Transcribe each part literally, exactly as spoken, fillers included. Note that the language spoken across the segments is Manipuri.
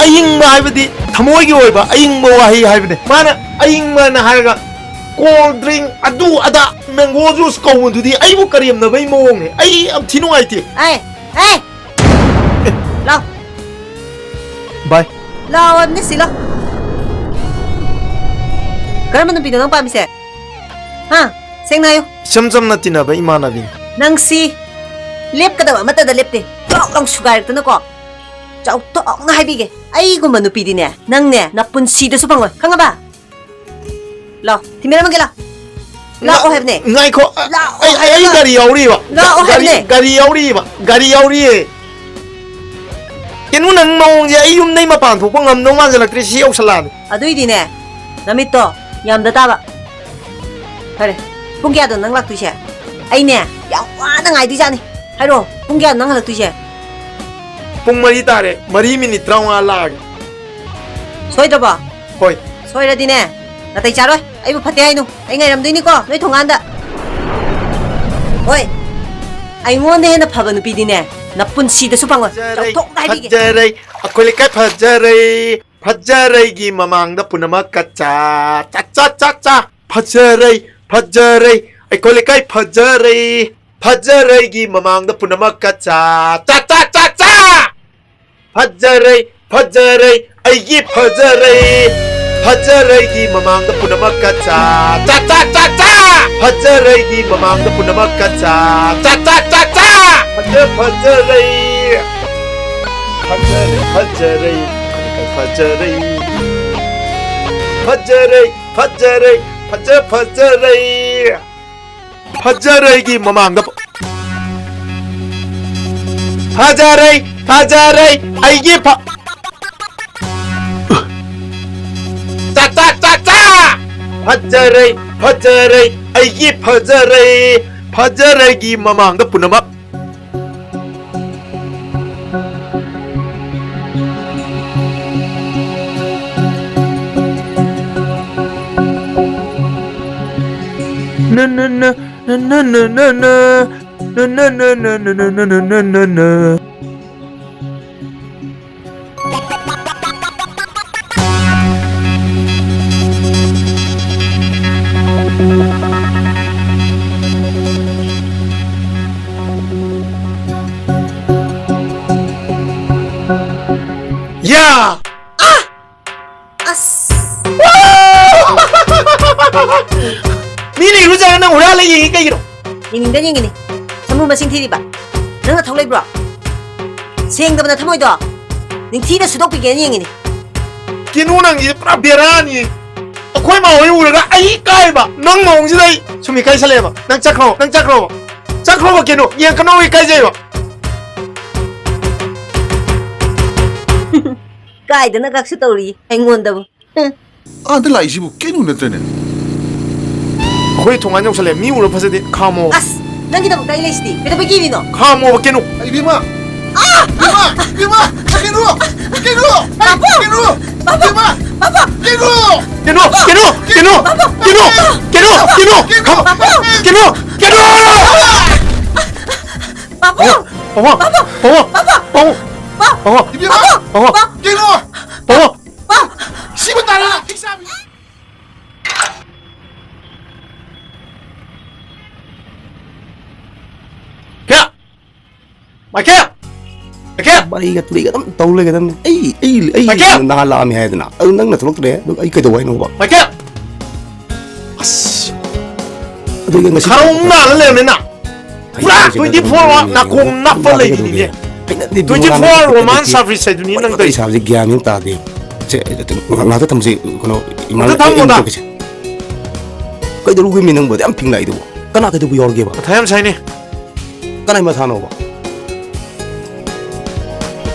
ꯑꯏꯪꯕ ꯍꯥꯏꯕꯗꯤ ꯊꯃꯣꯏꯒꯤ ꯑꯣꯏꯕ ꯑꯏꯪꯕ ꯋꯥꯍꯩ ꯍꯥꯏꯕꯅꯦ꯫ ꯃꯥꯅ ꯑꯏꯪꯕꯅ ꯍꯥꯏꯔꯒ cold drink, ꯑꯗꯨ ꯑꯗꯥ, mango juice ꯀꯧꯕꯗꯨꯗꯤ ꯑꯩꯕꯨ ꯀꯔꯦꯝꯅꯕꯒꯤ ꯃꯑꯣꯡꯅꯦ꯫ ꯑꯩ ꯌꯥꯝ ꯊꯤ ꯅꯨꯡꯉꯥꯏꯇꯦ꯫ ꯑꯦ, ꯑꯦ! ꯂꯥꯎ꯫ ꯚꯥꯏ꯫ ꯂꯥꯎ ꯍꯥꯏꯕꯅꯦ, ꯁꯤ ꯂꯥꯎ꯫ ꯀꯔꯝꯕ ꯅꯨꯄꯤꯅꯣ ꯅꯪ ꯄꯥꯝꯃꯤꯁꯦ? ꯍꯥ? ꯁꯦꯡꯅ ꯍꯥꯏꯌꯨ꯫ ꯏꯆꯝ ꯆꯝꯅ ꯇꯤꯟꯅꯕ ꯏꯃꯥꯟꯅꯕꯤꯅꯤ꯫ ꯅꯪꯁꯤ ꯂꯦꯞꯀꯗꯕ ꯑꯃꯠꯇꯗ ꯂꯦꯞꯇꯦ꯫ ꯂꯥꯎ ꯂꯥꯎ ꯁꯨꯒꯥꯏꯔꯛꯇꯅꯀꯣ꯫ ꯆꯥꯎꯊꯣꯛꯅ ꯍꯥꯏꯕꯤꯒꯦ꯫ ꯑꯩꯒꯨꯝꯕ ꯅꯨꯄꯤꯗꯤꯅꯦ, ꯅꯪꯅꯦ ꯅꯄꯨꯟꯁꯤꯗꯁꯨ ꯐꯪꯉꯣꯏ꯫ ꯈꯪꯉꯕ? ꯂꯥꯎ, ꯊꯤꯟꯕꯤꯔꯝꯃꯒꯦ ꯂꯥꯎ꯫ ꯂꯥꯛꯑꯣ ꯉ-, ꯍꯥꯏꯕꯅꯦ꯫ ꯉꯥꯏꯈꯣ, ꯂꯥꯛꯑꯣ ꯑꯩ, ꯑꯩ ꯍꯥꯏꯔꯒ꯫ ꯒꯥꯔꯤ ꯌꯥꯎꯔꯤꯕ꯫ ꯂꯥꯛꯑꯣ ꯒꯥꯔꯤ, ꯍꯥꯏꯕꯅꯦ꯫ ꯒꯥꯔꯤ ꯌꯥꯎꯔꯤꯕ, ꯒꯥꯔꯤ ꯌꯥꯎꯔꯤꯌꯦ꯫ ꯀꯩꯅꯣ, ꯅꯪ ꯃꯑꯣꯡꯁꯦ ꯑꯩ ꯌꯨꯝꯗꯩ ꯃꯄꯥꯟ ꯊꯣꯛꯄ ꯉꯝꯗꯧ ꯃꯥꯟꯁꯤꯜꯂꯛꯇ꯭ꯔꯦ, ꯁꯤ ꯌꯧꯁꯜꯂꯛꯑꯗꯤ꯫ ꯑꯗꯨꯏꯗꯤꯅꯦ, ꯅꯃꯤꯠꯇꯣ ꯌꯥꯝꯗ ꯇꯥꯕ꯫ ꯐꯔꯦ, ꯄꯨꯡ ꯀꯌꯥꯗꯅꯣ ꯅꯪ ꯂꯥꯛꯇꯣꯏꯁꯦ? ꯑꯩꯅꯦ, ꯌꯥꯝ ꯋꯥꯅ ꯉꯥꯏꯗꯣꯏꯖꯥꯠꯅꯤ꯫ ꯍꯥꯏꯔꯛꯑꯣ, ꯄꯨꯡ ꯀꯌꯥꯗꯅꯣ ꯅꯪ ꯍꯜꯂꯛꯇꯣꯏꯁꯦ? ꯄꯨꯡ ꯃꯔꯤ ꯇꯥꯔꯦ, ꯃꯔꯤ ꯃꯤꯅꯤꯠ ꯇꯔꯥꯃꯉꯥ ꯂꯥꯛꯑꯒꯦ꯫ ꯁꯣꯏꯗ꯭ꯔꯕꯣ? ꯍꯣꯏ꯫ ꯁꯣꯏꯔꯗꯤꯅꯦ, ꯅꯥꯇꯩ ꯆꯥꯔꯣꯏ꯫ ꯑꯩꯕꯨ ꯐꯠꯇꯦ ꯍꯥꯏꯅꯨ꯫ ꯑꯩ ꯉꯥꯏꯔꯝꯗꯣꯏꯅꯤꯀꯣ, ꯅꯣꯏ ꯊꯣꯡꯒꯥꯟꯗ꯫ ꯍꯣꯏ꯫ ꯑꯩꯉꯣꯟꯗ ꯍꯦꯟꯅ ꯐꯕ ꯅꯨꯄꯤꯗꯤꯅꯦ, ꯅꯄꯨꯟꯁꯤꯗꯁꯨ ꯐꯪꯉꯣꯏ꯫ ꯐꯖꯔꯩ, ꯆꯥꯎꯊꯣꯛꯅ ꯍꯥꯏꯕꯤꯒꯦ꯫ ꯐꯖꯔꯩ, ꯑꯩꯈꯣꯏ ꯂꯩꯀꯥꯏ ꯐꯖꯔꯩ꯫ ꯐꯖꯔꯩꯒꯤ ꯃꯃꯥꯡꯗ ꯄꯨꯝꯅꯃꯛ ꯀꯠꯆꯥ, ꯆꯥ, ꯆꯥ, ꯆꯥ, ꯆꯥ꯫ ꯐꯖꯔꯩ, ꯐꯖꯔꯩ, ꯑꯩꯈꯣꯏ ꯂꯩꯀꯥꯏ ꯐꯖꯔꯩ꯫ ꯐꯖꯔꯩꯒꯤ ꯃꯃꯥꯡꯗ ꯄꯨꯝꯅꯃꯛ ꯀꯠꯆꯥ, ꯆꯥ, ꯆꯥ, ꯆꯥ, ꯆꯥ꯫ ꯐꯖꯔꯩ, ꯐꯖꯔꯩ, ꯑꯩꯒꯤ ꯐꯖꯔꯩ꯫ ꯐꯖꯔꯩꯒꯤ ꯃꯃꯥꯡꯗ ꯄꯨꯝꯅꯃꯛ ꯀꯠꯆꯥ, ꯆꯥ, ꯆꯥ, ꯆꯥ, ꯆꯥ꯫ ꯐꯖꯔꯩꯒꯤ ꯃꯃꯥꯡꯗ ꯄꯨꯝꯅꯃꯛ ꯀꯠꯆꯥ, ꯆꯥ, ꯆꯥ, ꯆꯥ, ꯆꯥ꯫ ꯐꯖ, ꯐꯖꯔꯩ꯫ ꯐꯖꯔꯩ, ꯐꯖꯔꯩ, ꯐꯖꯔꯩ꯫ ꯐꯖꯔꯩ, ꯐꯖꯔꯩ, ꯐꯖ, ꯐꯖꯔꯩ꯫ ꯐꯖꯔꯩꯒꯤ ꯃꯃꯥꯡꯗ ꯐ-, ꯐꯖꯔꯩ, ꯐꯖꯔꯩ, ꯑꯩꯒꯤ ꯐ-, ꯆꯥ, ꯆꯥ, ꯆꯥ, ꯆꯥ! ꯐꯖꯔꯩ, ꯐꯖꯔꯩ, ꯑꯩꯒꯤ ꯐꯖꯔꯩ, ꯐꯖꯔꯩꯒꯤ ꯃꯃꯥꯡꯗ ꯄꯨꯝꯅꯃꯛ꯫ ꯑꯁ! ꯃꯤꯅ ꯏꯔꯨꯖꯔ ꯅꯪ ꯍꯨꯔꯥꯜꯂ ꯌꯦꯡꯉꯤ ꯀꯩꯒꯤꯅꯣ? ꯌꯦꯡꯅꯤꯡꯗ ꯌꯦꯡꯉꯤꯅꯤ꯫ ꯁꯃꯨ ꯃꯁꯤꯡ ꯊꯤꯔꯤꯕ? ꯅꯪ ꯅꯊꯧ ꯂꯩꯕ꯭ꯔꯣ? ꯁꯦꯡꯗꯕ ꯅꯊꯃꯣꯏꯗꯣ ꯅꯤꯡꯊꯤꯅ ꯁꯨꯗꯣꯛꯄꯤꯒꯦꯅ ꯌꯦꯡꯉꯤꯅꯤ꯫ ꯀꯤꯅꯨ, ꯅꯪꯁꯤ ꯄꯨꯔꯥ ꯕꯦꯔꯥꯅꯤ꯫ ꯑꯩꯈꯣꯏ ꯃꯥ ꯍꯣꯏ ꯎꯔꯒ ꯑꯩ ꯏꯀꯥꯏꯕ, ꯅꯪ ꯃꯑꯣꯡꯁꯤꯗ ꯑꯩ ꯁꯨꯝ ꯏꯀꯥꯏꯁꯜꯂꯛꯑꯦꯕ꯫ ꯅꯪ ꯆꯠꯈ꯭ꯔꯣ, ꯅꯪ ꯆꯠꯈ꯭ꯔꯣꯕ꯫ ꯆꯠꯈ꯭ꯔꯣꯕ ꯀꯤꯅꯨ, ꯌꯦꯡ ꯀꯅꯣ, ꯏꯀꯥꯏꯖꯩꯕ꯫ ꯀꯥꯏꯗꯅ ꯀꯛꯁꯨ ꯇꯧꯔꯤ ꯑꯩꯉꯣꯟꯗꯕꯨ꯫ ꯑꯥꯗ ꯂꯥꯛꯏꯁꯤꯕꯨ ꯀꯩꯅꯣ ꯅꯠꯇ꯭ꯔꯅꯦ? ꯑꯩꯈꯣꯏ ꯊꯣꯡꯒꯥꯟ ꯌꯧꯁꯜꯂꯦ꯫ ꯃꯤ ꯎꯔ ꯐꯖꯗꯦ꯫ ꯈꯥꯝꯃꯣ꯫ ꯑꯁ, ꯅꯪꯒꯤꯗꯃꯛꯇ ꯑꯩ ꯂꯩꯁꯤꯗꯤ꯫ ꯀꯩꯗꯧꯕꯩ ꯀꯤꯔꯤꯅꯣ? ꯈꯥꯝꯃꯣꯕ ꯀꯩꯅꯣ꯫ ꯏꯕꯦꯝꯃ! ꯏꯕꯦꯝꯃ! ꯏꯕꯦꯝꯃ! ꯀꯩꯅꯣ! ꯀꯩꯅꯣ! ꯄꯥꯕꯨꯡ! ꯏꯕꯦꯝꯃ! ꯄꯥꯕꯨꯡ! ꯀꯩꯅꯣ! ꯄꯥꯕꯨꯡ! ꯀꯩꯅꯣ! ꯀꯩꯅꯣ! ꯀꯩꯅꯣ! ꯄꯥꯕꯨꯡ! ꯀꯩꯅꯣ! ꯀꯩꯅꯣ! ꯀꯩꯅꯣ! ꯄꯥꯕꯨꯡ! ꯀꯩꯅꯣ! ꯀꯩꯅꯣ! ꯄꯥꯕꯨꯡ! ꯄꯥꯕꯨꯡ! ꯄꯥꯕꯨꯡ! ꯄꯥꯕꯨꯡ! ꯄꯥꯕꯨꯡ! ꯄꯥꯕꯨꯡ! ꯏꯕꯦꯝꯃ! ꯄꯥꯕꯨꯡ! ꯄꯥꯕꯨꯡ! ꯀꯩꯅꯣ! ꯄꯥꯕꯨꯡ! ꯄꯥꯕꯨꯡ! ꯁꯤꯕ ꯇꯥꯔꯦ! ꯐꯤꯁꯥꯕꯤ! ꯀꯌꯥ? ꯃꯥꯏꯀꯦꯜ! ꯃꯥꯏꯀꯦꯜ! ꯋꯥꯔꯤꯒ ꯇꯨꯔꯤꯒ ꯑꯗꯨꯝ ꯇꯧ ꯂꯩꯒꯗꯕꯅꯤ꯫ ꯑꯩ, ꯑꯩ, ꯑꯩ ꯃꯥꯏꯀꯦꯜ! ꯅꯍꯥꯟ ꯂꯥꯛꯑꯝꯃꯤ ꯍꯥꯏꯗꯅ꯫ ꯑꯗꯨ ꯅꯪꯅ ꯊꯣꯛꯂꯛꯇ꯭ꯔꯦ꯫ ꯑꯗꯨ ꯑꯩ ꯀꯩꯗꯧ ꯍꯥꯏꯅꯣꯕ? ꯃꯥꯏꯀꯦꯜ! ꯑꯁ! ꯑꯗꯨꯒ ꯉꯁꯤ ꯈꯔꯥꯎ ꯅꯥꯜꯂ ꯂꯩꯔꯝꯃꯦ ꯅꯪ꯫ ꯄꯨꯔꯥ ꯇ꯭ꯋꯦꯟꯇꯤ ꯐꯣꯔ ꯑꯋꯥꯔ ꯅꯥꯀꯣꯡ ꯅꯞꯄ ꯂꯩꯔꯤꯅꯤꯅꯦ꯫ ꯍꯩꯅꯗꯦ, ꯇ꯭ꯋꯦꯟꯇꯤ ꯐꯣꯔ ꯑꯋꯥꯔ ꯔꯣꯃꯥꯟꯁ ꯁꯥꯔꯚꯤꯁ ꯍꯥꯏꯗꯨꯅꯤ ꯅꯪ ꯇꯧꯔꯤꯁꯦ꯫ ꯁꯥꯕꯁꯦ ꯒ꯭ꯌꯥꯟ ꯃꯦꯟ ꯇꯥꯗꯦ꯫ ꯁꯦ, ꯉꯥꯛꯇ ꯊꯝꯁꯦ, ꯀꯩꯅꯣ, ꯏꯃꯥꯟꯅꯕ ꯑꯝꯇ ꯊꯝꯃꯣꯗ꯫ ꯑꯩ ꯇꯧꯒꯦꯁꯦ꯫ ꯀꯩꯗꯧꯔꯨꯒꯦꯃꯤ ꯅꯪꯕꯨ ꯑꯗꯨ ꯌꯥꯝ ꯐꯤꯡ ꯂꯥꯛꯏꯗꯨꯕꯨ? ꯀꯅꯥ ꯀꯩꯗꯧꯕ ꯌꯥꯎꯔꯒꯦꯕ? ꯃꯊꯥ ꯌꯥꯝ ꯁꯥꯏꯅꯦ꯫ ꯀꯅꯥꯏ ꯃꯊꯥꯅꯣꯕ?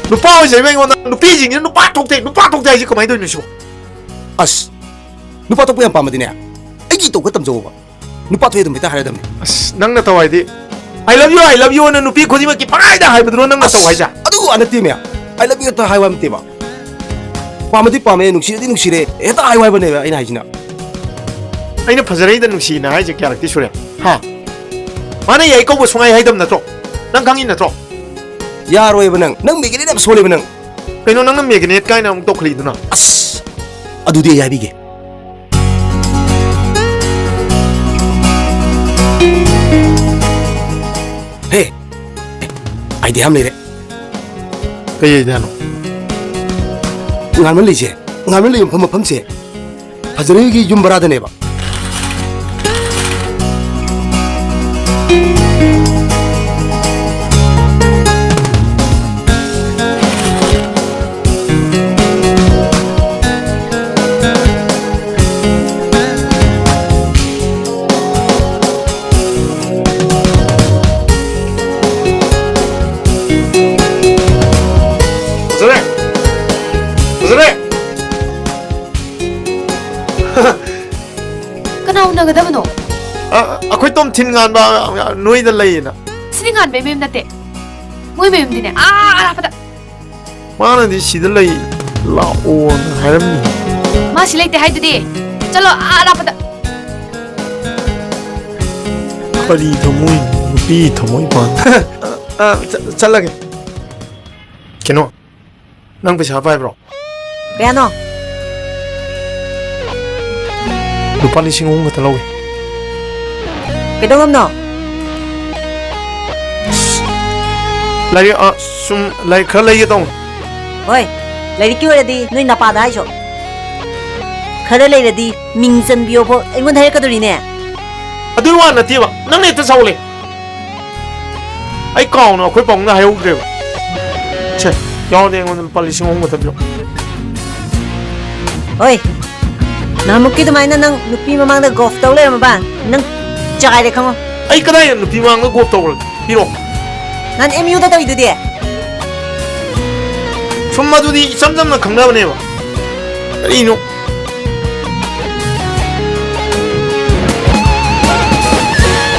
ꯅꯨꯄꯥ ꯑꯣꯏꯖꯩꯕ ꯑꯩꯉꯣꯟꯗ ꯅꯨꯄꯤꯁꯤꯡꯁꯤꯅ ꯅꯨꯄꯥ ꯊꯣꯛꯇꯦ, ꯅꯨꯄꯥ ꯊꯣꯛꯇꯦ ꯍꯥꯏꯁꯦ ꯀꯃꯥꯏꯅ ꯇꯧꯔꯤꯅꯣ ꯁꯤꯕꯣ? ꯑꯁ! ꯅꯨꯄꯥ ꯊꯣꯛꯄ ꯌꯥꯝ ꯄꯥꯝꯕꯗꯤꯅꯦ, ꯑꯩꯒꯤ ꯏꯇꯧ ꯈꯔ ꯇꯝꯖꯧꯕ꯫ ꯅꯨꯄꯥ ꯊꯣꯛꯑꯦ ꯑꯗꯨꯝ ꯍꯦꯛꯇ ꯍꯥꯏꯔꯗꯕꯅꯦ꯫ ꯑꯁ, ꯅꯪ ꯅꯇꯧ ꯍꯥꯏꯗꯤ, "I love you, I love you" ꯑꯅ ꯅꯨꯄꯤ ꯈꯨꯗꯤꯡꯃꯛꯀꯤ ꯄꯪꯍꯥꯏꯗ ꯍꯥꯏꯕꯗꯨꯔꯣ ꯅꯪ ꯅꯇꯧ ꯍꯥꯏꯁꯦ? ꯑꯗꯨ ꯋꯥ ꯅꯠꯇꯦꯃꯦ꯫ "I love you" ꯈꯛꯇ ꯍꯥꯏꯕ ꯅꯠꯇꯦꯕ꯫ ꯄꯥꯝꯃꯗꯤ ꯄꯥꯝꯃꯦ, ꯅꯨꯡꯁꯤꯔꯗꯤ ꯅꯨꯡꯁꯤꯔꯦ, ꯍꯦꯛꯇ ꯍꯥꯏꯌꯨ ꯍꯥꯏꯕꯅꯦꯕ ꯑꯩꯅ ꯍꯥꯏꯁꯤꯅ꯫ ꯑꯩꯅ ꯐꯖꯔꯩꯗ ꯅꯨꯡꯁꯤꯅ ꯍꯥꯏꯁꯦ ꯀꯌꯥꯔꯛꯇꯤ ꯁꯨꯔꯦ? ꯍꯥ? ꯃꯥꯅ ꯌꯥꯏ ꯀꯧꯕ ꯁꯨꯡꯍꯥꯏ ꯍꯥꯏꯗꯕ ꯅꯠꯇ꯭ꯔꯣ? ꯅꯪ ꯈꯪꯉꯤ ꯅꯠꯇ꯭ꯔꯣ? ꯌꯥꯔꯣꯏꯕ ꯅꯪ꯫ ꯅꯪ ꯃꯦꯒꯅꯦꯠ ꯌꯥꯝ ꯁꯣꯜꯂꯦꯕ ꯅꯪ꯫ ꯀꯩꯅꯣ ꯅꯪꯅ ꯃꯦꯒꯅꯦꯠ ꯀꯥꯏꯅ ꯑꯃꯨꯛ ꯇꯧꯈꯠꯂꯛꯏꯗꯨꯅ? ꯑꯁ! ꯑꯗꯨꯗꯤ ꯑꯩ ꯍꯥꯏꯕꯤꯒꯦ꯫ ꯍꯦ! ꯑꯥꯏꯗꯤꯌꯥ ꯑꯃ ꯂꯩꯔꯦ꯫ ꯀꯩ ꯑꯥꯏꯗꯤꯌꯥꯅꯣ? ꯉꯥꯟꯕ ꯂꯩꯁꯦ, ꯉꯥꯟꯕ ꯂꯩ ꯌꯣꯟꯐꯝ ꯃꯐꯝꯁꯦ ꯐꯖꯔꯩꯒꯤ ꯌꯨꯝ ꯕꯔꯥꯗꯅꯦꯕ꯫ ꯐꯖꯔꯦ! ꯐꯖꯔꯦ! ꯀꯅꯥ ꯎꯅꯒꯗꯕꯅꯣ? ꯑ, ꯑꯩꯈꯣꯏ ꯇꯣꯝ ꯊꯤꯟ ꯉꯥꯟꯕ ꯅꯣꯏꯗ ꯂꯩꯌꯦꯅ꯫ ꯁꯤꯗꯤ ꯉꯥꯟꯕꯩ ꯃꯌꯨꯝ ꯅꯠꯇꯦ꯫ ꯃꯣꯏ ꯃꯌꯨꯝꯗꯤꯅꯦ, ꯑꯥ ꯑꯔꯥꯞꯄꯗ꯫ ꯃꯥꯅꯗꯤ ꯁꯤꯗ ꯂꯩ, ꯂꯥꯛꯑꯣꯅ ꯍꯥꯏꯔꯝꯃꯤ꯫ ꯃꯥ ꯁꯤ ꯂꯩꯇꯦ ꯍꯥꯏꯗꯨꯗꯤ꯫ ꯆꯠꯂꯣ, ꯑꯥ ꯑꯔꯥꯞꯄꯗ꯫ ꯀꯔꯤ ꯊꯃꯣꯏ? ꯅꯨꯄꯤ ꯊꯃꯣꯏ ꯄꯥꯟ-, ꯑ, ꯑ, ꯆ-, ꯆꯠꯂꯒꯦ꯫ ꯀꯩꯅꯣ? ꯅꯪ ꯄꯩꯁꯥ ꯄꯥꯏꯕ꯭ꯔꯣ? ꯀꯌꯥꯅꯣ? ꯂꯨꯄꯥ ꯂꯤꯁꯤꯡ ꯑꯍꯨꯝ ꯈꯛꯇ ꯂꯧꯒꯦ꯫ ꯀꯩꯗꯧꯅꯕꯅꯣ? ꯂꯥꯏꯔꯤꯛ, ꯑ, ꯁꯨꯝ ꯂꯥꯏꯔꯤꯛ ꯈꯔ ꯂꯩꯒꯦ ꯇꯧꯅꯤ꯫ ꯍꯣꯏ, ꯂꯥꯏꯔꯤꯛꯀꯤ ꯑꯣꯏꯔꯗꯤ ꯅꯣꯏ ꯅꯄꯥꯗ ꯍꯥꯏꯁꯣ꯫ ꯈꯔ ꯂꯩꯔꯗꯤ ꯃꯤꯡ ꯆꯟꯕꯤꯌꯣ ꯐꯥꯎ ꯑꯩꯉꯣꯟꯗ ꯍꯥꯏꯔꯛꯀꯗꯣꯔꯤꯅꯦ꯫ ꯑꯗꯨꯒꯤ ꯋꯥ ꯅꯠꯇꯦꯕ, ꯅꯪꯅ ꯍꯦꯛꯇ ꯁꯥꯎꯂꯦ꯫ ꯑꯩ ꯀꯥꯎꯅ ꯑꯩꯈꯣꯏ ꯄꯥꯕꯨꯡꯗ ꯍꯥꯏꯍꯧꯗ꯭ꯔꯦꯕ꯫ ꯁꯦ, ꯌꯥꯎꯔꯗꯤ ꯑꯩꯉꯣꯟꯗ ꯂꯨꯄꯥ ꯂꯤꯁꯤꯡ ꯑꯍꯨꯝ ꯈꯛꯇ ꯄꯤꯔꯛꯑꯣ꯫ ꯍꯣꯏ, ꯅꯍꯥꯟꯃꯨꯛꯀꯤ ꯑꯗꯨꯃꯥꯏꯅ ꯅꯪ ꯅꯨꯄꯤ ꯃꯃꯥꯡꯗ ꯒꯣꯐ ꯇꯧ ꯂꯩꯔꯝꯃꯕ? ꯅꯪ ꯆꯥꯏꯔꯦ ꯈꯪꯉꯣ꯫ ꯑꯩ ꯀꯗꯥꯏꯗ ꯅꯨꯄꯤ ꯃꯃꯥꯡꯗ ꯒꯣꯐ ꯇꯧꯈ꯭ꯔꯒꯦ? ꯄꯤꯔꯛꯑꯣ꯫ ꯅꯪ ꯑꯦꯝ ꯌꯨꯗ ꯇꯧꯔꯤꯗꯨꯗꯤ? ꯁꯨꯝ ꯑꯗꯨꯗꯤ ꯏꯆꯝ ꯆꯝꯅ ꯈꯪꯅꯕꯅꯦꯕ꯫ ꯀꯔꯤꯅꯣ?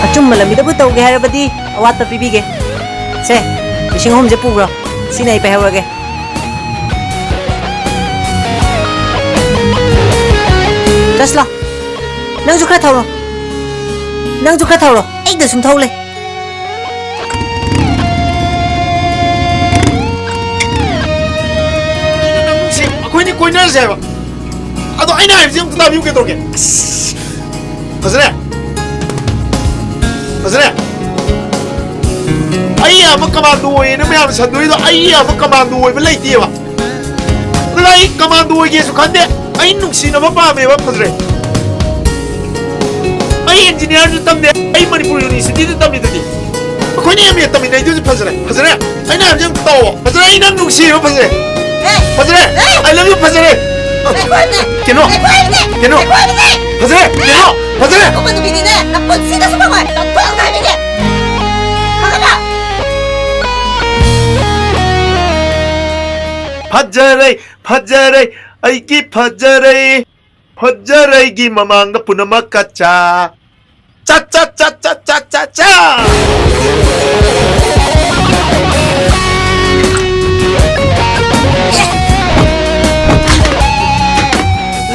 ꯑꯆꯨꯝꯕ ꯂꯝꯕꯤꯗꯕꯨ ꯇꯧꯒꯦ ꯍꯥꯏꯔꯕꯗꯤ ꯑꯋꯥꯠꯄ ꯄꯤꯕꯤꯒꯦ꯫ ꯁꯦ, ꯂꯤꯁꯤꯡ ꯑꯍꯨꯝꯁꯦ ꯄꯨꯈ꯭ꯔꯣ꯫ ꯁꯤꯅ ꯑꯩ ꯄꯥꯏꯍꯧꯔꯒꯦ꯫ ꯆꯠꯁꯤꯂꯥꯎ꯫ ꯅꯪꯁꯨ ꯈꯔ ꯊꯧꯔꯣ꯫ ꯅꯪꯁꯨ ꯈꯔ ꯊꯧꯔꯣ꯫ ꯑꯩꯗ ꯁꯨꯝ ꯊꯧ ꯂꯩ꯫ ꯁꯤ ꯑꯩꯈꯣꯏꯅꯤ ꯀꯣꯏꯅꯔꯁꯦ ꯍꯥꯏꯕ꯫ ꯑꯗꯣ ꯑꯩꯅ ꯍꯥꯏꯕꯁꯤ ꯑꯝꯇ ꯇꯥꯕꯤꯌꯨ ꯀꯩꯗꯧꯔꯒꯦ? ꯑꯁ, ꯐꯖꯔꯦ꯫ ꯐꯖꯔꯦ꯫ ꯑꯩ ꯑꯃ ꯀꯃꯥꯟꯗꯣ ꯑꯣꯏꯌꯦꯅ ꯃꯌꯥꯝꯅ ꯁꯟꯗꯣꯛꯏꯗꯣ, ꯑꯩ ꯑꯃ ꯀꯃꯥꯟꯗꯣ ꯑꯣꯏꯕ ꯂꯩꯇꯦꯕ꯫ ꯑꯗꯣ ꯑꯩ ꯀꯃꯥꯟꯗꯣ ꯑꯣꯏꯒꯦꯁꯨ ꯈꯟꯗꯦ꯫ ꯑꯩ ꯅꯨꯡꯁꯤꯅꯕ ꯄꯥꯝꯃꯦꯕ꯫ ꯐꯖꯔꯦ꯫ ꯑꯩ ꯏꯟꯖꯤꯅꯤꯌꯥꯔꯁꯨ ꯇꯝꯗꯦ꯫ ꯑꯩ ꯃꯅꯤꯄꯨꯔ ꯌꯨꯅꯤꯚꯔꯁꯤꯇꯤꯗ ꯇꯝꯃꯤꯗꯨꯗꯤ꯫ ꯑꯩꯈꯣꯏꯅ ꯑꯦꯝ ꯑꯦ ꯇꯝꯃꯤꯟꯅꯩꯗꯨꯁꯨ꯫ ꯐꯖꯔꯦ꯫ ꯐꯖꯔꯦ꯫ ꯑꯩꯅ ꯍꯥꯏꯕꯁꯦ ꯑꯝꯇ ꯇꯧꯑꯣ꯫ ꯐꯖꯔꯦ꯫ ꯑꯩ ꯅꯪ ꯅꯨꯡꯁꯤꯌꯦꯕ꯫ ꯐꯖꯔꯦ꯫ ꯐꯖꯔꯦ꯫ ꯑꯩ ꯂꯚ ꯌꯨ꯫ ꯐꯖꯔꯦ꯫ ꯀꯩꯅꯣ? ꯀꯩꯅꯣ? ꯐꯖꯔꯦ꯫ ꯀꯩꯅꯣ? ꯐꯖꯔꯦ꯫ ꯑꯇꯣꯞꯄ ꯅꯨꯄꯤꯗꯤꯅꯦ ꯅꯄꯨꯟꯁꯤꯗꯁꯨ ꯐꯪꯉꯣꯏ꯫ ꯂꯧꯊꯣꯛꯑꯒ ꯍꯥꯏꯕꯤꯒꯦ꯫ ꯈꯪꯉꯕ? ꯐꯖꯔꯦ꯫ ꯐꯖꯔꯦ꯫ ꯑꯩꯒꯤ ꯐꯖꯔꯦ꯫ ꯐꯖꯔꯦꯒꯤ ꯃꯃꯥꯡꯗ ꯄꯨꯝꯅꯃꯛ ꯀꯠꯆꯥ꯫ ꯆꯥ, ꯆꯥ, ꯆꯥ, ꯆꯥ, ꯆꯥ, ꯆꯥ, ꯆꯥ꯫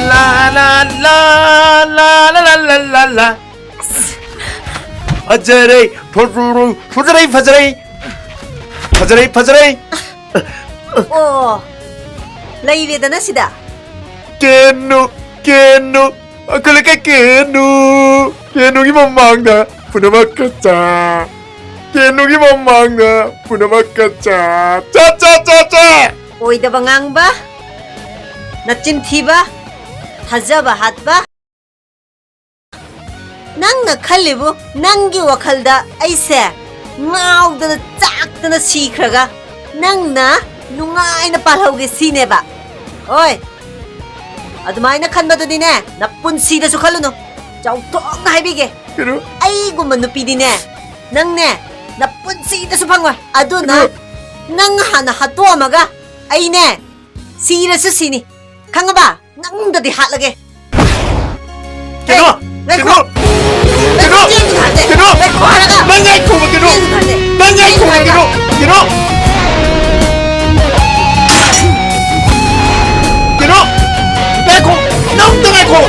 ꯂꯥ, ꯂꯥ, ꯂꯥ, ꯂꯥ, ꯂꯥ, ꯂꯥ, ꯂꯥ, ꯂꯥ꯫ ꯐꯖꯔꯦ, ꯐꯖꯔꯦ, ꯐꯖꯔꯦ, ꯐꯖꯔꯦ, ꯐꯖꯔꯦ꯫ ꯑꯣ, ꯂꯩꯔꯦꯗꯅ ꯁꯤꯗ꯫ ꯀꯦꯅꯨ, ꯀꯦꯅꯨ, ꯑꯩꯈꯣꯏ ꯂꯩꯀꯥꯏ ꯀꯦꯅꯨ, ꯀꯦꯅꯨꯒꯤ ꯃꯃꯥꯡꯗ ꯄꯨꯝꯅꯃꯛ ꯀꯠꯆꯥ, ꯀꯦꯅꯨꯒꯤ ꯃꯃꯥꯡꯗ ꯄꯨꯝꯅꯃꯛ ꯀꯠꯆꯥ, ꯆꯥ, ꯆꯥ, ꯆꯥ, ꯆꯥ꯫ ꯑꯣꯏꯗꯕ ꯉꯥꯡꯕ, ꯅꯆꯤꯟ ꯊꯤꯕ, ꯊꯥꯖꯕ ꯍꯥꯠꯄ꯫ ꯅꯪꯅ ꯈꯜꯂꯤꯕꯨ, ꯅꯪꯒꯤ ꯋꯥꯈꯜꯗ ꯑꯩꯁꯦ ꯉꯥꯎꯗꯅ ꯆꯥꯛꯇꯅ ꯁꯤꯈ꯭ꯔꯒ ꯅꯪꯅ ꯅꯨꯡꯉꯥꯏꯅ ꯄꯥꯜꯍꯧꯒꯦ ꯁꯤꯅꯦꯕ? ꯍꯣꯏ, ꯑꯗꯨꯃꯥꯏꯅ ꯈꯟꯕꯗꯨꯗꯤꯅꯦ, ꯅꯄꯨꯟꯁꯤꯗꯁꯨ ꯈꯜꯂꯨꯅꯨ꯫ ꯆꯥꯎꯊꯣꯛꯅ ꯍꯥꯏꯕꯤꯒꯦ, ꯀꯩꯅꯣ? ꯑꯩꯒꯨꯝꯕ ꯅꯨꯄꯤꯗꯤꯅꯦ, ꯅꯪꯅꯦ, ꯅꯄꯨꯟꯁꯤꯗꯁꯨ ꯐꯪꯉꯣꯏ꯫ ꯑꯗꯨꯅ ꯀꯩꯅꯣ? ꯅꯪ ꯍꯥꯟꯅ ꯍꯥꯠꯇꯣꯛꯑꯝꯃꯒ ꯑꯩꯅꯦ, ꯁꯤꯔꯁꯨ ꯁꯤꯅꯤ, ꯈꯪꯉꯕ? ꯅꯪꯗꯗꯤ ꯍꯥꯠꯂꯒꯦ꯫ ꯀꯩꯅꯣ? ꯉꯥꯏꯈꯣ꯫ ꯀꯩꯅꯣ? ꯀꯩꯅꯣ? ꯆꯦꯡꯁꯨ ꯍꯥꯟꯗꯦ꯫ ꯀꯩꯅꯣ? ꯉꯥꯏꯈꯣ ꯍꯥꯏꯔꯒ꯫ ꯅꯪ ꯉꯥꯏꯈꯣꯕ, ꯀꯩꯅꯣ? ꯆꯦꯡꯁꯨ ꯍꯥꯟꯗꯦ꯫ ꯅꯪ ꯉꯥꯏꯈꯣꯕ, ꯆꯦꯡꯁꯨ ꯍꯥꯟꯗꯦ꯫ ꯀꯩꯅꯣ? ꯀꯩꯅꯣ? ꯀꯩꯅꯣ? ꯉꯥꯏꯈꯣ꯫ ꯅꯪ ꯑꯝꯇ ꯉꯥꯏꯈꯣ꯫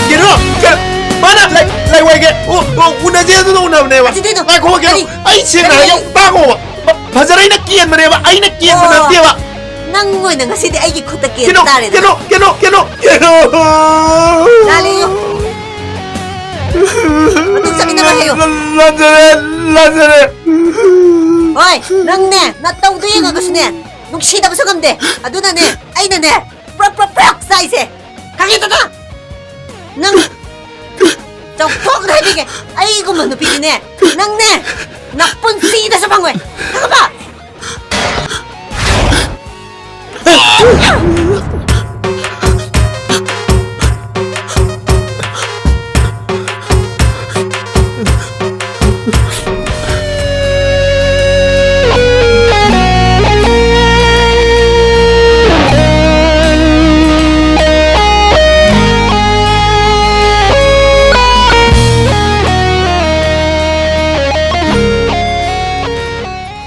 ꯀꯩꯅꯣ? ꯀ-, ꯃꯥꯅ ꯂꯩ-, ꯂꯩꯋꯥꯏꯒꯦ꯫ ꯎ-, ꯎ-, ꯎꯅꯁꯦ ꯑꯗꯨꯅ ꯎꯅꯕꯅꯦꯕ꯫ ꯑꯗꯨꯗꯤ ꯑꯗꯨꯝ ꯉꯥꯏꯈꯣ, ꯀꯩꯅꯣ? ꯀꯔꯤ? ꯑꯩ ꯁꯦꯡꯅ ꯀꯔꯤ? ꯍꯥꯏꯒꯦ, ꯇꯥꯈꯣꯕ꯫ ꯐ-, ꯐꯖꯔꯦ, ꯑꯩꯅ ꯀꯦꯟꯕꯅꯦꯕ, ꯑꯩꯅ ꯀꯦꯟꯕ ꯑꯣ꯫ ꯅꯠꯇꯦꯕ꯫ ꯅꯪ ꯑꯣꯏꯅ ꯉꯁꯤꯗꯤ ꯑꯩꯒꯤ ꯈꯨꯠꯇ ꯀꯦꯟꯕ ꯀꯩꯅꯣ, ꯇꯥꯔꯦꯗꯅ꯫ ꯀꯩꯅꯣ, ꯀꯩꯅꯣ, ꯀꯩꯅꯣ, ꯀꯩꯅꯣ? ꯂꯥꯜꯂꯦꯌꯣ꯫ ꯃꯇꯨꯡ ꯆꯠꯃꯤꯟꯅꯔꯣꯏ ꯍꯥꯏꯌꯣ꯫ ꯂꯥꯟꯖꯔꯦ, ꯂꯥꯟꯖꯔꯦ꯫ ꯍꯣꯏ, ꯅꯪꯅꯦ, ꯅꯇꯧꯗꯣ ꯌꯦꯡꯉꯒꯁꯨꯅꯦ, ꯅꯨꯡꯁꯤꯗꯕꯁꯨ ꯉꯝꯗꯦ꯫ ꯑꯗꯨꯅꯅꯦ ꯑꯩꯅꯅꯦ ꯄ꯭ꯔꯞ ꯄ꯭ꯔꯞ ꯄ꯭ꯔꯞ ꯆꯥꯏꯁꯦ꯫ ꯈꯪꯉꯦꯗꯅ? ꯅꯪ ꯆꯥꯎꯊꯣꯛꯅ ꯍꯥꯏꯕꯤꯒꯦ꯫ ꯑꯩꯒꯨꯝꯕ ꯅꯨꯄꯤꯗꯤꯅꯦ, ꯅꯪꯅꯦ ꯅꯄꯨꯟꯁꯤꯗꯁꯨ ꯐꯪꯉꯣꯏ꯫ ꯈꯪꯉꯕ?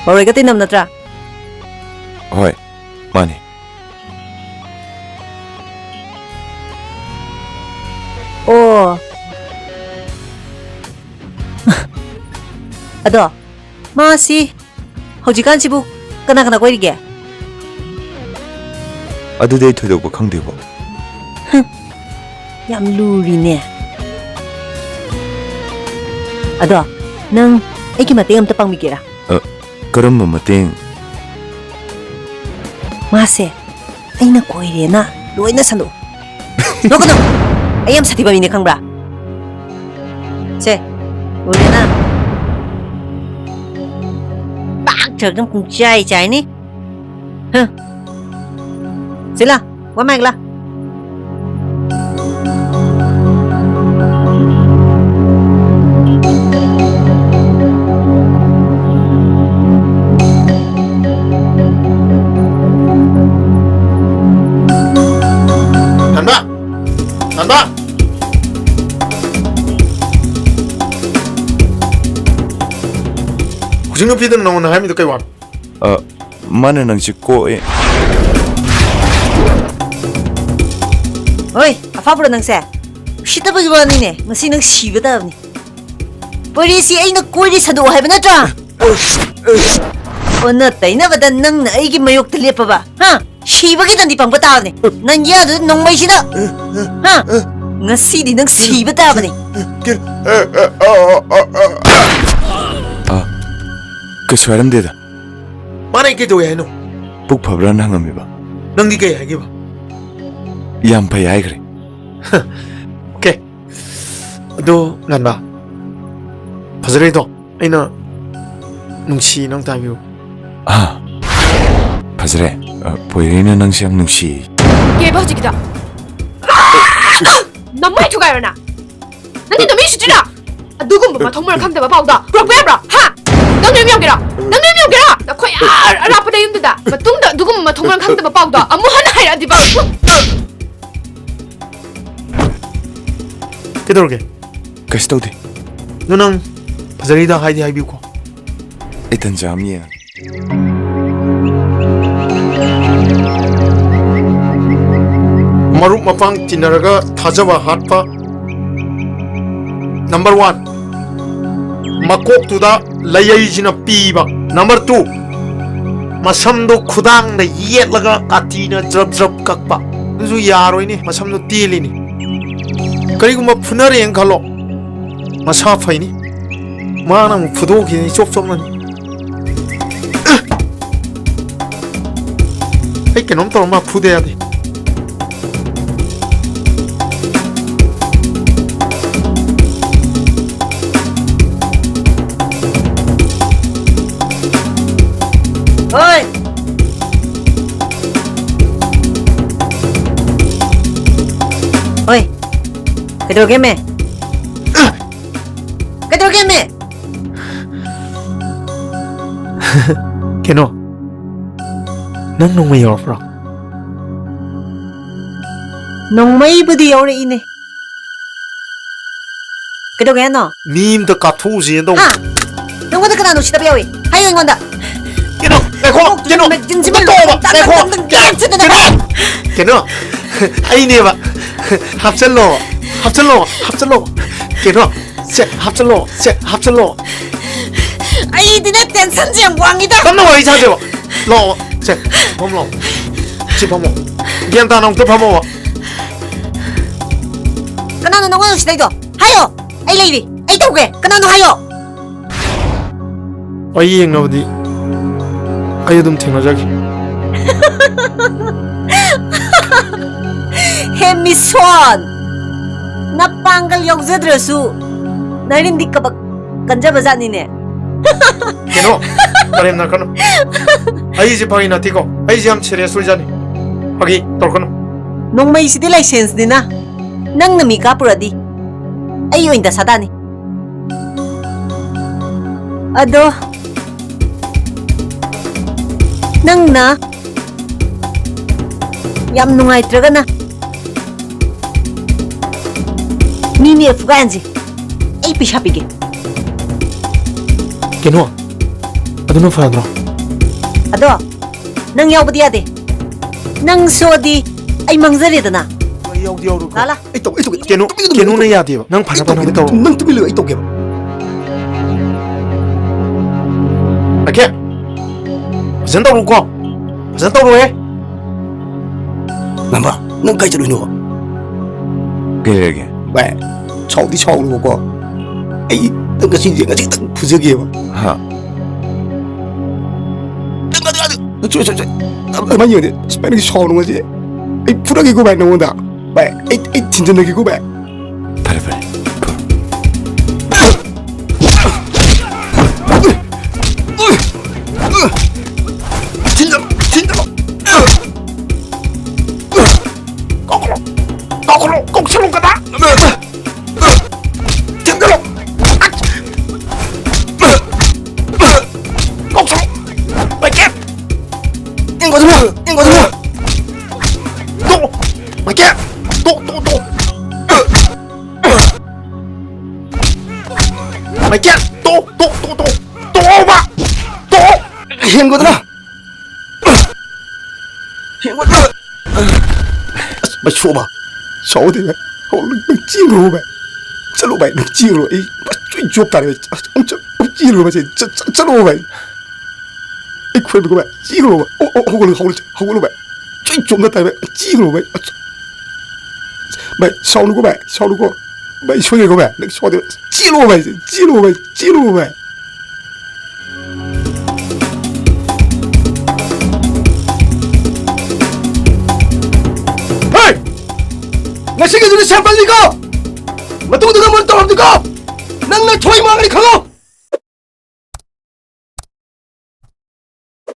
ꯄꯧꯔꯩꯒ ꯇꯤꯟꯅꯕ ꯅꯠꯇ꯭ꯔꯥ? ꯍꯣꯏ, ꯃꯥꯅꯦ꯫ ꯑꯣ꯫ ꯑꯗꯣ, ꯃꯥꯁꯤ ꯍꯧꯖꯤꯛꯀꯥꯟꯁꯤꯕꯨ ꯀꯅꯥ ꯀꯅꯥ ꯀꯣꯏꯔꯤꯒꯦ? ꯑꯗꯨꯗꯤ ꯑꯩ ꯊꯣꯏꯗꯣꯛꯄ ꯈꯪꯗꯦꯕꯣ꯫ ꯍꯝ, ꯌꯥꯝ ꯂꯨꯔꯤꯅꯦ꯫ ꯑꯗꯣ, ꯅꯪ ꯑꯩꯒꯤ ꯃꯇꯦꯡ ꯑꯝꯇ ꯄꯥꯡꯕꯤꯒꯦꯔꯥ? ꯑ, ꯀꯔꯝꯕ ꯃꯇꯦꯡ? ꯃꯥꯁꯦ ꯑꯩꯅ ꯀꯣꯏꯔꯦꯅ ꯂꯣꯏꯅ ꯁꯟꯗꯣꯛꯎ꯫ ꯅꯣꯛꯀꯅꯨ! ꯑꯩ ꯌꯥꯝ ꯁꯥꯊꯤꯕ ꯃꯤꯅꯦ, ꯈꯪꯕ꯭ꯔꯥ? ꯁꯦ, ꯎꯔꯦꯅ? ꯄꯥꯛ ꯊꯛꯇꯅ ꯄꯨꯡꯆꯥꯏ ꯆꯥꯏꯅꯤ꯫ ꯍ꯫ ꯁꯤꯂꯥ, ꯋꯥ ꯃꯥꯏꯛꯂꯥ꯫ ꯊꯟꯕ! ꯊꯟꯕ! ꯍꯧꯖꯤꯛ ꯅꯨꯄꯤꯗꯨꯅ ꯅꯉꯣꯟꯗ ꯍꯥꯏꯔꯝꯃꯤꯗꯣ ꯀꯩ ꯋꯥꯅꯣ? ꯑ, ꯃꯥꯅ ꯅꯪꯁꯦ ꯀꯣꯛꯑꯦ꯫ ꯍꯣꯏ, ꯑꯐꯥꯎꯕ꯭ꯔꯣ ꯅꯪꯁꯦ? ꯎꯁꯤꯠꯇꯕꯒꯤ ꯋꯥꯅꯤꯅꯦ, ꯉꯁꯤ ꯅꯪ ꯁꯤꯕ ꯇꯥꯕꯅꯤ꯫ ꯄꯣꯔꯤꯁꯤ ꯑꯩꯅ ꯀꯣꯏꯔꯤ ꯁꯟꯗꯣꯛꯑꯣ ꯍꯥꯏꯕ ꯅꯠꯇ꯭ꯔꯥ? ꯑꯣꯟꯅ ꯇꯩꯅꯕꯗ ꯅꯪꯅ ꯑꯩꯒꯤ ꯃꯥꯌꯣꯛꯇ ꯂꯦꯞꯄꯕ, ꯍꯥ? ꯁꯤꯕꯒꯤ ꯗꯟꯗꯤ ꯐꯪꯕ ꯇꯥꯕꯅꯤ꯫ ꯅꯪꯒꯤ ꯑꯗꯨ ꯅꯣꯡꯃꯩꯁꯤꯅ, ꯍꯥ? ꯉꯁꯤꯗꯤ ꯅꯪ ꯁꯤꯕ ꯇꯥꯕꯅꯤ꯫ ꯑ, ꯀꯩꯁꯨ ꯍꯥꯏꯔꯝꯗꯦꯗ꯫ ꯃꯥꯅ ꯑꯩ ꯀꯩꯗꯧꯋꯦ ꯍꯥꯏꯅꯣ? ꯄꯨꯛ ꯐꯕ꯭ꯔꯥꯅ ꯍꯪꯉꯝꯃꯤꯕ꯫ ꯅꯪꯗꯤ ꯀꯩ ꯍꯥꯏꯈꯤꯕ? ꯌꯥꯝ ꯐꯩ ꯍꯥꯏꯈ꯭ꯔꯦ꯫ ꯑꯣꯀꯦ꯫ ꯑꯗꯣ ꯉꯟꯕ, ꯐꯖꯔꯦꯗꯣ꯫ ꯑꯩꯅ ꯅꯨꯡꯁꯤ ꯅꯪ ꯇꯥꯕꯤꯌꯨ꯫ ꯑꯥ, ꯐꯖꯔꯦ꯫ ꯑ, ꯄꯣꯏꯔꯩꯅ ꯅꯪꯁꯦ ꯌꯥꯝ ꯅꯨꯡꯁꯤ꯫ ꯀꯩꯕ ꯍꯧꯖꯤꯛꯀꯤꯗꯣ? ꯅꯃꯥꯏ ꯊꯨꯒꯥꯏꯔꯣ ꯅꯪ? ꯅꯪꯗꯤ ꯅꯃꯤ ꯁꯤꯠꯇ꯭ꯔꯤꯔꯥ? ꯑꯗꯨꯒꯨꯝꯕ ꯃꯊꯣꯡ ꯃꯔꯝ ꯈꯪꯗꯕ ꯄꯥꯎꯗꯣ ꯄꯨꯔꯛꯄ ꯌꯥꯕ꯭ꯔꯣ? ꯍꯥ? ꯅꯪ ꯅꯌꯨꯝ ꯌꯧꯒꯦꯔꯥ? ꯅꯪ ꯅꯌꯨꯝ ꯌꯧꯒꯦꯔꯥ? ꯅꯈꯣꯏ ꯑꯥ ꯑꯔꯥꯞꯄꯗ ꯌꯨꯝꯗꯨꯗ ꯃꯇꯨꯡꯗ ꯑꯗꯨꯒꯨꯝꯕ ꯃꯊꯣꯡ ꯃꯔꯝ ꯈꯪꯗꯕ ꯄꯥꯎꯗꯣ ꯑꯃꯨꯛ ꯍꯟꯅ ꯍꯥꯏꯔꯛꯑꯗꯤꯕ꯫ ꯀꯩꯗꯧꯔꯒꯦ? ꯀꯩꯁꯨ ꯇꯧꯗꯦ꯫ ꯑꯗꯨ ꯅꯪ ꯐꯖꯔꯤꯗ ꯍꯥꯏꯗꯤ ꯍꯥꯏꯕꯤꯌꯨꯀꯣ꯫ ꯑꯩ ꯇꯟꯖꯥ ꯑꯃ ꯌꯦꯡꯉꯒꯦ꯫ ꯃꯔꯨꯞ ꯃꯄꯥꯡ ꯇꯤꯟꯅꯔꯒ ꯊꯥꯖꯕ ꯍꯥꯠꯄ꯫ ꯅꯝꯕꯔ ꯋꯥꯟ, ꯃꯀꯣꯛꯇꯨꯗ ꯂꯩꯌꯩꯁꯤꯅ ꯄꯤꯕ꯫ ꯅꯝꯕꯔ ꯇꯨ, ꯃꯁꯝꯗꯣ ꯈꯨꯗꯥꯡꯗ ꯌꯦꯠꯂꯒ ꯀꯥꯇꯤꯅ ꯖ꯭ꯔꯞ ꯖ꯭ꯔꯞ ꯀꯛꯄ꯫ ꯑꯗꯨꯁꯨ ꯌꯥꯔꯣꯏꯅꯦ, ꯃꯁꯝꯗꯣ ꯇꯦꯜꯂꯤꯅꯦ꯫ ꯀꯔꯤꯒꯨꯝꯕ ꯐꯨꯅꯔꯦꯅ ꯈꯜꯂꯣ, ꯃꯁꯥ ꯐꯩꯅꯤ꯫ ꯃꯥꯅ ꯑꯃꯨꯛ ꯐꯨꯗꯣꯛꯈꯤꯅꯤ, ꯏꯆꯣꯞ ꯆꯣꯞꯅꯅꯤ꯫ ꯑꯩ ꯀꯩꯅꯣꯝ ꯇꯧꯔ ꯃꯥ ꯐꯨꯗ ꯌꯥꯗꯦ꯫ ꯍꯣꯏ꯫ ꯍꯣꯏ꯫ ꯀꯩꯗꯧꯔꯒꯦꯃꯦ? ꯀꯩꯗꯧꯔꯒꯦꯃꯦ? ꯀꯩꯅꯣ, ꯅꯪ ꯅꯣꯡꯃꯩ ꯌꯧꯔꯛꯄ꯭ꯔꯣ? ꯅꯣꯡꯃꯩꯕꯨꯗꯤ ꯌꯧꯔꯛꯏꯅꯦ꯫ ꯀꯩꯗꯧꯒꯦ ꯍꯥꯏꯅꯣ? ꯃꯤ ꯑꯝꯇ ꯀꯥꯞꯊꯣꯛꯎꯁꯦꯅ ꯇꯧꯕ꯫ ꯍꯥ? ꯅꯪꯉꯣꯟꯗ ꯀꯅꯥꯅ ꯎꯁꯤꯠꯇꯕ ꯌꯥꯎꯏ? ꯍꯥꯏꯌꯨ ꯑꯩꯉꯣꯟꯗ꯫ ꯀꯩꯅꯣ, ꯉꯥꯏꯈꯣ, ꯀꯣꯛꯇꯨ ꯀꯩꯅꯣ, ꯃꯆꯤꯟꯁꯤꯃ ꯇꯣꯛꯑꯣꯕ, ꯂꯣꯏ ꯉꯥꯏꯈꯣ, ꯇꯥꯡ ꯇꯥꯡ ꯀꯩꯅꯣ, ꯇꯥꯡ ꯀꯩꯅꯣ, ꯑꯩꯅꯦꯕ꯫ ꯍꯥꯞꯆꯜꯂꯣ, ꯍꯥꯞꯆꯜꯂꯣ, ꯍꯥꯞꯆꯜꯂꯣ꯫ ꯀꯩꯅꯣ, ꯁꯦ, ꯍꯥꯞꯆꯜꯂꯣ, ꯁꯦ, ꯍꯥꯞꯆꯜꯂꯣ꯫ ꯑꯩꯗꯤꯅꯦ tensionꯁꯦ ꯌꯥꯝ ꯋꯥꯡꯉꯤꯗ꯫ ꯇꯞꯅ ꯋꯥꯔꯤ ꯁꯥꯁꯦꯕ꯫ ꯂꯥꯛꯑꯣ, ꯁꯦ, ꯐꯝꯃꯣ ꯂꯥꯛꯑꯣ꯫ ꯁꯤ ꯐꯝꯃꯣ꯫ ꯒ꯭ꯌꯥꯟ ꯇꯥꯅ ꯑꯃꯨꯛꯇ ꯐꯝꯃꯣꯕ꯫ ꯀꯅꯥꯅꯣ ꯅꯉꯣꯟꯗ ꯎꯁꯤꯠꯇꯩꯗꯣ? ꯍꯥꯏꯌꯣ꯫ ꯑꯩ ꯂꯩꯔꯤ꯫ ꯑꯩ ꯇꯧꯒꯦ꯫ ꯀꯅꯥꯅꯣ ꯍꯥꯏꯌꯣ꯫ ꯑꯩ ꯌꯦꯡꯅꯕꯗꯤ ꯑꯩ ꯑꯗꯨꯝ ꯊꯦꯡꯅꯖꯒꯦ꯫ ꯍꯦ ꯃꯤꯁꯣꯟ, ꯅꯄꯥꯡꯒꯜ ꯌꯥꯎꯖꯗ꯭ꯔꯁꯨ ꯅꯔꯤꯟꯗꯤ ꯀꯕꯛ ꯀꯟꯖꯕ ꯖꯥꯠꯅꯤꯅꯦ꯫ ꯀꯩꯅꯣ, ꯀꯔꯦꯝꯅ ꯀꯩꯅꯣ꯫ ꯑꯩꯁꯦ ꯐꯥꯒꯤ ꯅꯠꯇꯦꯀꯣ, ꯑꯩꯁꯦ ꯌꯥꯝ ꯁꯤꯔꯤꯌꯁ ꯑꯣꯏꯖꯥꯠꯅꯤ꯫ ꯐꯥꯒꯤ ꯇꯧꯔꯛꯀꯅꯨ꯫ ꯅꯣꯡꯃꯩꯁꯤꯗꯤ ꯂꯥꯏꯁꯦꯟꯁꯅꯤꯅ ꯅꯪꯅ ꯃꯤ ꯀꯥꯞꯄꯨꯔꯗꯤ ꯑꯩ ꯑꯣꯏꯅ ꯗꯁꯥ ꯇꯥꯅꯤ꯫ ꯑꯗꯣ ꯅꯪꯅ ꯌꯥꯝ ꯅꯨꯡꯉꯥꯏꯇ꯭ꯔꯒꯅ ꯃꯤ ꯅꯦꯛꯑ ꯐꯨꯒꯥꯏꯍꯟꯁꯤ꯫ ꯑꯩ ꯄꯩꯁꯥ ꯄꯤꯒꯦ꯫ ꯀꯩꯅꯣ, ꯑꯗꯨꯅ ꯐꯗ꯭ꯔꯣ? ꯑꯗꯣ ꯅꯪ ꯌꯥꯎꯕꯗꯤ ꯌꯥꯗꯦ꯫ ꯅꯪ ꯁꯣꯛꯑꯗꯤ ꯑꯩ ꯃꯥꯡꯖꯔꯦꯗꯅ꯫ ꯑꯩ ꯌꯥꯎꯗꯤ ꯌꯥꯎꯔꯣꯏꯀꯣ꯫ ꯂꯥ, ꯂꯥ꯫ ꯑꯩ ꯇꯧ-, ꯑꯩ ꯇꯧꯒꯦ꯫ ꯀꯩꯅꯣ, ꯇꯨꯃꯤꯟ ꯂꯩꯌꯨ, ꯀꯩꯅꯣꯅ ꯇꯨꯃꯤꯟ ꯂꯩꯌꯨ꯫ ꯌꯥꯗꯦꯕ꯫ ꯅꯪ ꯐꯅ ꯑꯩ ꯇꯧꯒꯦ, ꯐꯅꯕ ꯇꯧꯔꯣ꯫ ꯅꯪ ꯇꯨꯃꯤꯟ ꯂꯩꯌꯨ, ꯑꯩ ꯇꯧꯒꯦꯕ꯫ ꯑꯀꯦ, ꯐꯖꯅ ꯇꯧꯔꯣꯀꯣ꯫ ꯐꯖꯅ ꯇꯧꯔꯣꯍꯦ꯫ ꯉꯝꯕ, ꯅꯪ ꯀꯥꯏ ꯆꯠꯂꯨꯏꯅꯣ? ꯀꯩ ꯂꯩꯔꯒꯦ? ꯚꯥꯏ, ꯁꯥꯎꯗꯤ ꯁꯥꯎꯅꯨꯕꯀꯣ꯫ ꯑꯩ ꯅꯪ ꯉꯁꯤꯁꯦ, ꯉꯁꯤꯇꯪ ꯐꯨꯖꯒꯦꯕ꯫ ꯍꯥ? ꯅꯪ, ꯅꯪ, ꯅꯪ, ꯁꯣꯏ, ꯁꯣꯏ, ꯁꯣꯏ꯫ ꯑꯗꯨꯃꯥꯏꯅ ꯌꯦꯡꯉꯗꯤ, ꯑꯁ, ꯚꯥꯏ, ꯅꯪ ꯁꯥꯎꯅꯨ ꯉꯁꯤ꯫ ꯑꯩ ꯐꯨꯔꯒꯦꯀꯣ, ꯚꯥꯏ, ꯅꯪꯉꯣꯟꯗ꯫ ꯚꯥꯏ, ꯑꯩ, ꯑꯩ ꯊꯤꯟꯖꯤꯟꯅꯒꯦꯀꯣ, ꯚꯥꯏ꯫ ꯐꯔꯦ, ꯐꯔꯦ꯫ ꯊꯤꯟꯖꯜꯂꯣ, ꯊꯤꯟꯖꯜꯂꯣ꯫ ꯀꯧꯈꯠꯂꯣ, ꯀꯧꯈꯠꯂꯣ, ꯀꯧꯁꯜꯂꯣ ꯀꯗꯥ꯫ ꯊꯤꯟꯖꯜꯂꯣ꯫ ꯀꯧꯁꯜꯂꯣ꯫ ꯄꯥꯏꯀꯦꯠ꯫ ꯏꯪꯒꯣꯗꯨꯅ, ꯏꯪꯒꯣꯗꯨꯅ꯫ ꯇꯣꯛ꯫ ꯃꯥꯏꯀꯦꯜ! ꯇꯣꯛ, ꯇꯣꯛ, ꯇꯣꯛ! ꯃꯥꯏꯀꯦꯜ! ꯇꯣꯛ, ꯇꯣꯛ, ꯇꯣꯛ, ꯇꯣꯛ! ꯇꯣꯛꯑꯣꯕ! ꯇꯣꯛꯑꯣ! ꯍꯦꯟꯒꯣꯗꯅ! ꯍꯦꯟꯒꯣꯗꯅ! ꯑꯁ, ꯃꯩ ꯁꯣꯛꯑꯕ? ꯁꯥꯎꯗꯦ, ꯚꯥꯏ꯫ ꯍꯧ, ꯅꯪ, ꯅꯪ ꯆꯦꯟꯈ꯭ꯔꯣ, ꯚꯥꯏ꯫ ꯆꯠꯂꯣ, ꯚꯥꯏ, ꯅꯪ ꯆꯦꯟꯈ꯭ꯔꯣ꯫ ꯑꯩ ꯆꯨꯏ ꯆꯣꯞ ꯇꯥꯔꯦ, ꯚꯥꯏ꯫ ꯑꯁ, ꯑꯃꯨꯛ ꯆꯠ-, ꯑꯃꯨꯛ ꯆꯦꯟꯈ꯭ꯔꯣ, ꯚꯥꯏ꯫ ꯆꯠ-, ꯆꯠ-, ꯆꯠꯂꯣ, ꯚꯥꯏ꯫ ꯑꯩ ꯈꯨꯔꯨꯝꯃꯤꯀꯣ, ꯚꯥꯏ꯫ ꯆꯦꯟꯈ꯭ꯔꯣꯕ꯫ ꯑꯣ, ꯑꯣ, ꯍꯧꯒꯠꯂꯣ, ꯍꯧꯒꯠꯂꯣ, ꯍꯧꯒꯠꯂꯣ, ꯚꯥꯏ꯫ ꯆꯨꯏ ꯆꯣꯞꯅ ꯇꯥꯏ, ꯚꯥꯏ꯫ ꯆꯦꯟꯈ꯭ꯔꯣ, ꯚꯥꯏ꯫ ꯑꯁ꯫ ꯚꯥꯏ, ꯁꯥꯎꯅꯨꯀꯣ, ꯚꯥꯏ꯫ ꯁꯥꯎꯅꯨꯀꯣ꯫ ꯚꯥꯏ, ꯁꯣꯏꯈ꯭ꯔꯦꯀꯣ, ꯚꯥꯏ꯫ ꯅꯪ ꯁꯥꯎꯗꯦ, ꯚꯥꯏ꯫ ꯆꯦꯜꯂꯣ, ꯚꯥꯏ꯫ ꯆꯦꯜꯂꯣ, ꯚꯥꯏ꯫ ꯆꯦꯜꯂꯣ, ꯚꯥꯏ꯫ ꯉꯁꯤꯒꯤꯗꯨꯗꯤ ꯁꯦꯝꯄꯜꯅꯤꯀꯣ꯫ ꯃꯇꯨꯡꯗꯒ ꯃꯨꯟ ꯇꯧꯔꯝꯗꯤꯀꯣ, ꯅꯪꯅ ꯊꯣꯏ ꯃꯥꯡꯒꯅꯤ ꯈꯪꯉꯣ꯫